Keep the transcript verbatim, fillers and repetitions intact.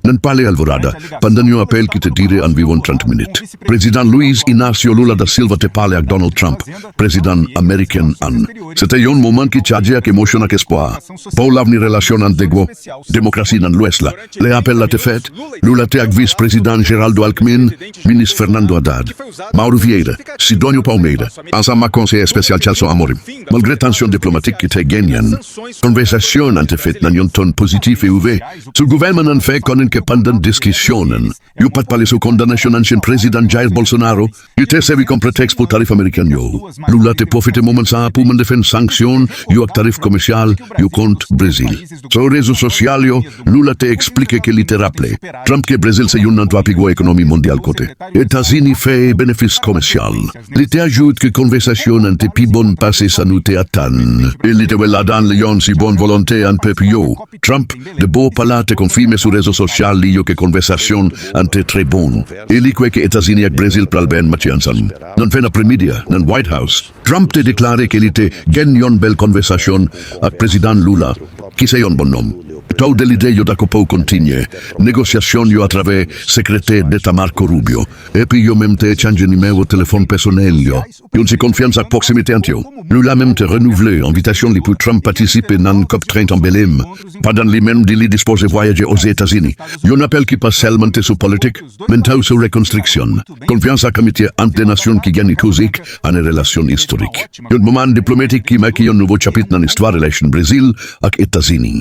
nan Palais Alvorada, pandan yon apèl ki te dire anviwon trant minit. Prezidan Luiz Inácio Lula da Silva te pale ak Donald Trump, prezidan ameriken an. Se te yon moman ki chaje ak emosyon ak espwa pou lavni relasyon ant de gwo demokrasi nan Lwès la. Lè apèl la te fèt, Lula te ak Vis Prezidan Geraldo Alckmin, Minis Fernando Haddad, Mauro Vieira, Sidónio Palmeira, ansanm ak konseye espesyal Celso Amorim. Malgre tansyon diplomatik ki te genyen, konvèsasyon an te fèt nan yon ton pozitif e ouvè. Sou gouvènman an fè konnen ke pandan diskisyon an, yo pa t pale sou kondanasyon ansyen prezidan Jair Bolsonaro, yo te sèvi kòm pretèks pou tarif ameriken yo. Lula te pwofite moman sa a pou mande fen sanksyon yo ak tarif komèsyal yo kont Brezil. Sou rezo sosyal yo, Lula te eksplike ke li te raple Trump ke Brezil se youn nan twa pi gwo ekonomi mondyal kote Etazini fè benefis komèsyal. Li te ajoute ke konvèsasyon an te pi bon pase sa nou te atann. E li te wè ladan li yon si bon volonte an pèp yo. Trump, de bò pa la, te konfime sou rezo sosyal li yo ke konvèsasyon an te trè bon. E li kwè ke Etazini ak Brezil pral byen matche ansanm. Nan fen apremidi a, nan White House, Trump te deklare ke li te gen yon bèl konvèsasyon ak Prezidan Lula, ki se yon bon nonm. Tou de lidè yo dakò pou kontinye negosyasyon yo atravè Sekretè Deta Marco Rubio, epi yo menm te echanje nimewo telefòn pèsonèl yo. Youn se konfyans ak pwoksimite ant yo. Lula menm te renouvle envitasyon li pou Trump patisipe nan COP trant an Belém, pandan li menm di li dispoze vwayaje Ozetazini. Yon apèl ki pa sèlman te sou politik, men tou sou rekonstriksyon, konfyans ak amitye ant de nasyon ki gen ikozik ane relasyon istorik. Yon moman diplomatik ki make yon nouvo chapit nan istwa relasyon Brezil ak Etazini.